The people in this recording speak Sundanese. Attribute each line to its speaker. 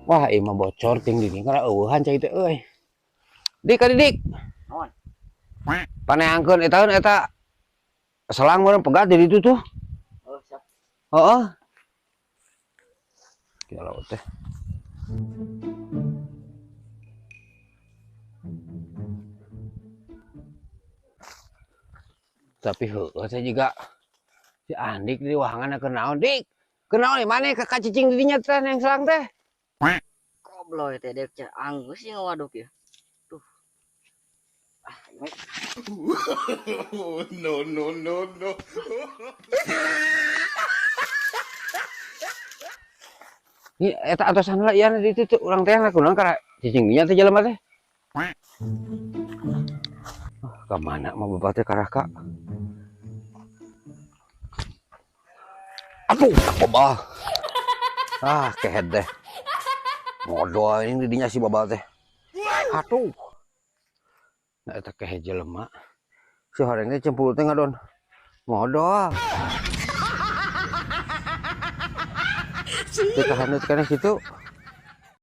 Speaker 1: Wah, ieu mah bocor ting di kana eueuhan cai teh euy. Dik ka dik.
Speaker 2: Naon?
Speaker 1: Paneangkeun eta eta selang meureun pegat di ditu tuh.
Speaker 2: Oh, siap.
Speaker 1: Heeh. Kieu teh. Tapi heueuh teh juga si Andik di wahangan keur naon, Dik? Keur naon maneh ka cicing di dinya teh yang selang teh?
Speaker 2: Goblok teh dek cah anggeus sih ngawaduk ya. Tuh. Ah, ini
Speaker 3: No, no, no, no.
Speaker 1: Ini eta atosan heula ieu di ditu urang teh kunaon kana cicing dinya teh jelema teh. Ah, ka mana mah bapak teh karah ka? Aduh, babal. Ah, kehed teh. Modol ini didinya si babal teh. Aduh. Nah, eta kehed jelema. Si horeng teh cempul teh ngadon. Modol. Teu kahandut kana situ.